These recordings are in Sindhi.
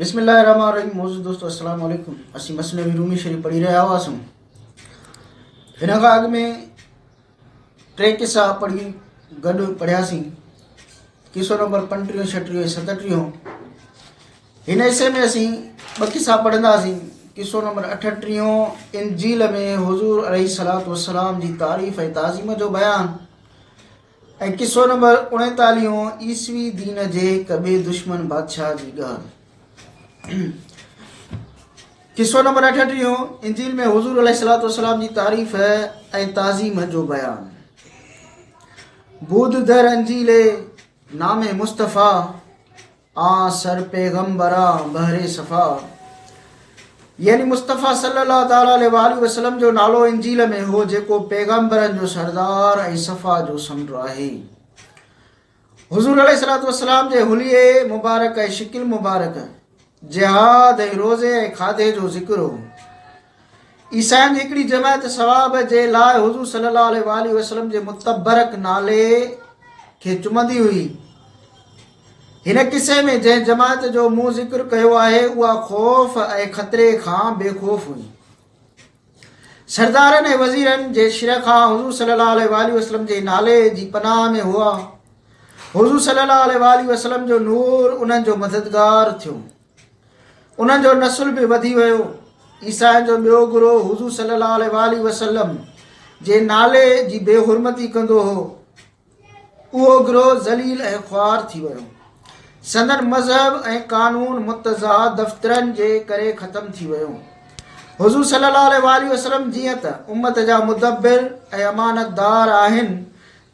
بسم الله الرحمن الرحيم موجود دوستو السلام عليڪم اسين مثنوي رومي شريف پڙهي رهيا هئاسون هن کان اڳ ۾ ٽي قصا پڙهي گڏ پڙهياسين قصو نمبر 35 36 ۽ 37 هن حصي ۾ اسين ٻه قصا پڙهنداسين قصو نمبر 38 انجيل ۾ حضور عليه الصلوة والسلام جي تعريف ۽ تعظيم جو بيان ۽ قصو نمبر 39 عيسوي دين جي هڪ ٻئي دشمن بادشاهه جي ڳالهه. قصو نمبر 38 انجيل ۾ حضور عليه الصلوة والسلام جي تعريف ۽ تعظيم جو بيان. بود در انجيل نام مصطفيٰ آن سر پيغمبران بهر صفا يعني مصطفيٰ صلّي الله تعالٰي عليه واٰله وسلّم جو نالو انجيل ۾ هو جيڪو پيغمبرن جو سردار ۽ صفا جو سمنڊ آهي. حضور عليه الصلوة والسلام جي حليي مبارڪ ۽ شڪل مبارڪ، جهاد ۽ روزي ۽ کاڌي جو ذڪر هو. عيسائين جي هڪڙي جماعت ثواب جي لاء حضور صلي الله عليه واٰله وسلم جي متبرڪ نالي کي چمندي هئي. هن قصي ۾ جنهن جماعت جو مون ذڪر ڪيو آهي اها خوف ۽ خطري کان بي خوف هئي. سردارن ۽ وزيرن جي شر کان حضور صلي الله عليه واٰله وسلم جي نالي جي پناهه ۾ هئا. حضور صلي الله عليه واٰله وسلم جو نور انهن جو مددگار ٿيو. انهن جو نسل به وڌي ويو. عيسائين جو ٻيو گروهه حضور صلي الله عليه واٰله وسلم جي نالي جي بي حرمتي ڪندو هو. اهو گروهه ذليل ۽ خوار ٿي ويو. سندن مذهب ۽ قانون متضاد دفترن جي ڪري ختم ٿي ويو. حضور صلي الله عليه واٰله وسلم جيئن ته امت جا مدبر ۽ امانتدار آهن،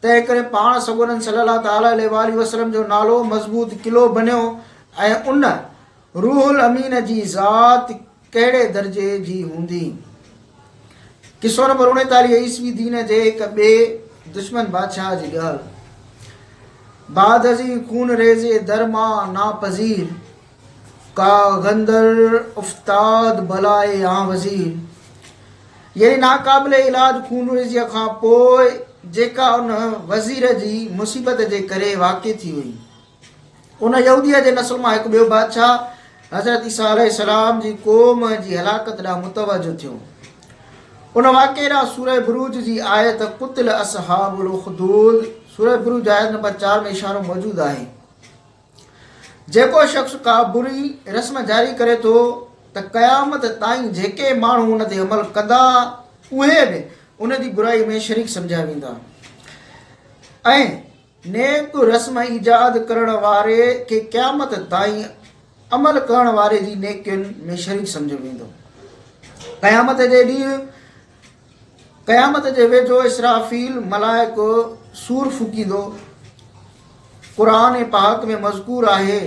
تنهنڪري پاڻ سڳورن صلّي الله تعالٰي عليه واٰله وسلّم جو نالو مضبوط قلعو بنيو ۽ ان روح الامين جي ذات ڪهڙي درجي جي هوندي. قصو نمبر 39 عيسوي دين جي هڪ ٻئي دشمن بادشاهه جي ڳالهه. بعد ازين خون ريزي در ما ناپذير. ڪا غندر افتاد بلائي آن وزير يعني ناقابل علاج خونريزيء کان پوء جيڪا ان وزير جي مصيبت جي ڪري واقع ٿي هئي. ان يهوديء جي نسل مان هڪ ٻيو بادشاهه حضرت عيسيٰ عليه السلام جي قوم جي هلاڪت ڏانهن متوجه ٿيو. ان واقعي ڏانهن سوره بروج جي آيت قتل اصحاب الاخدود سوره بروج آيت نمبر 4 ۾ اشارو موجود آهي. جيڪو شخص ڪا بري رسم جاري ڪري ٿو ته قيامت تائين جيڪي ماڻهو ان تي عمل ڪندا اهي به ان جي برائي ۾ شريڪ سمجهيا ويندا ۽ نيڪ رسم ايجاد ڪرڻ واري کي قيامت تائين عمل ڪرڻ واري جي نيڪين ۾ شريڪ سمجهيو ويندو. قيامت جي ڏينهن قيامت جي ويجهو اسرافيل ملائڪ صور ڦوڪيندو. قرآن پاڪ ۾ مذڪور آهي،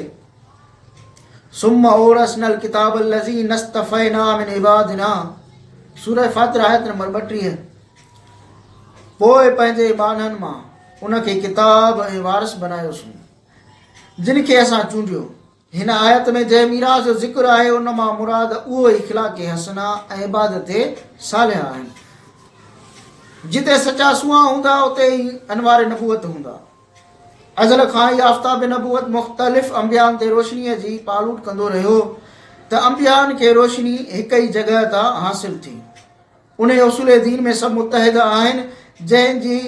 ثم اورثنا الڪتاب الذين اصطفينا من عبادنا سوره فاطر آيت نمبر 32 پوء پنهنجي ٻانهن مان ان کي ڪتاب ۽ وارث بنايوسون جن کي اسان چونڊيو. هن آيت ۾ جنهن ميراث جو ذڪر آهي ان مان مراد اهو ئي اخلاق حسنه ۽ عبادت صالحه آهن. جتي سچا سونهان هوندا اتي ئي انوار نبوت هوندا. ازل کان ئي آفتاب نبوت مختلف انبيائن تي روشنيء جي پالوٽ ڪندو رهيو ته انبيائن کي روشني هڪ ئي جڳهه تان حاصل ٿي. انهيء اصول دين ۾ سڀ متحد آهن، جنهن جي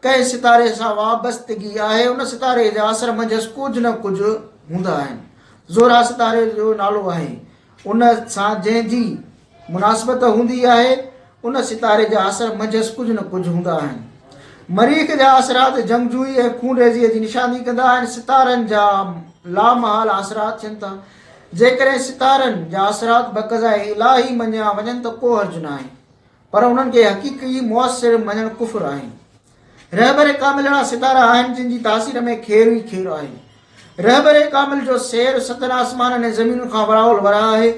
ڪنهن ستاري سان وابستگي آهي، ان ستاري جا اثر منجهس ڪجهه نه ڪجهه هوندا آهن. زهره ستاري جو نالو آهي. ان سان جنهن جي مناسبت هوندي آهي، ان ستاري جا اثر منجهس ڪجهه نه ڪجهه هوندا آهن. مريخ جا اثرات جنگجوئي ۽ خونريزيء جي نشاندهي ڪندا آهن. ستارن جا لامحاله اثرات ٿين ٿا. جيڪڏهن ستارن جا اثرات بقضاء الاهي مڃيا وڃن ته ڪو حرج ناهي، پر انهن کي حقيقي مؤثر مڃڻ ڪفر آهي. رهبر ڪامل اهڙا ستارا آهن جن جي تاثير ۾ خير ئي خير آهي. رهبر ڪامل جو سير ستن آسمانن ۽ زمينن کان وراء الوراء آهي.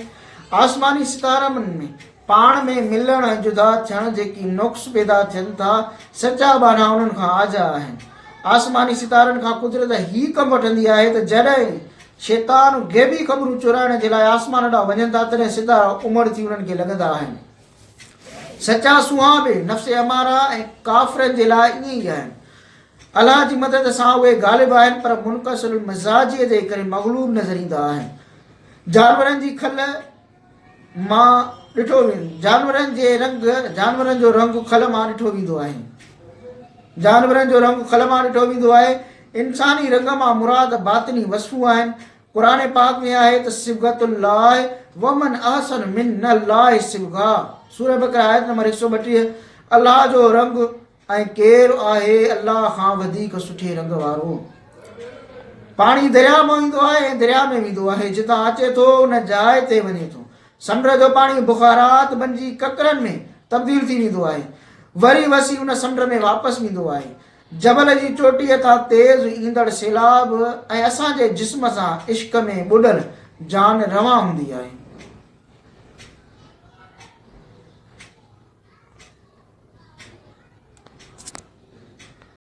آسماني ستارن ۾ پاڻ ۾ ملڻ ۽ جدا ٿيڻ جيڪي نقص پيدا ٿين ٿا، سچا ٻانها انهن کان آجا آهن. آسماني ستارن کان قدرت هي ڪم وٺندي آهي ته جڏهن شيطان غيبي خبرون چورائڻ جي لاء آسمان ڏانهن وڃن ٿا، تڏهن ستارا امڙ ٿي انهن کي لڳندا آهن. سچا سونهان به نفس اماره ۽ ڪافرن جي لاء ائين ئي آهن. الله جي مدد سان اهي غالب آهن، پر منڪسر المزاجيء جي ڪري مغلوب نظر ايندا آهن. جانورن جي کل مان ڏٺو جانورن جي رنگ جانورن جو رنگ کل مان ڏٺو ويندو آهي. جانورن جو رنگ کل مان ڏٺو ويندو آهي. انساني رنگ مان مراد باطني وصفون آهن. قرآن پاڪ ۾ آهي ته صبغة الله ومن احسن من الله صبغا سوره بقره آيت نمبر 132 الله جو رنگ ۽ ڪير آهي الله کان وڌيڪ سٺي رنگ وارو؟ پاڻي درياء مان ايندو آهي ۽ درياء ۾ ويندو آهي، جتان اچي ٿو ان جاء تي وڃي ٿو. سمنڊ جو پاڻي بخارات بنجي ڪڪرن ۾ تبديل ٿي ويندو آهي، وري وسي ان سمنڊ ۾ واپس ويندو آهي. جبل جي چوٽيء تان تيز ايندڙ سيلاب ۽ اسان جي جسم سان عشق ۾ ٻڏل جان روان هوندي آهي.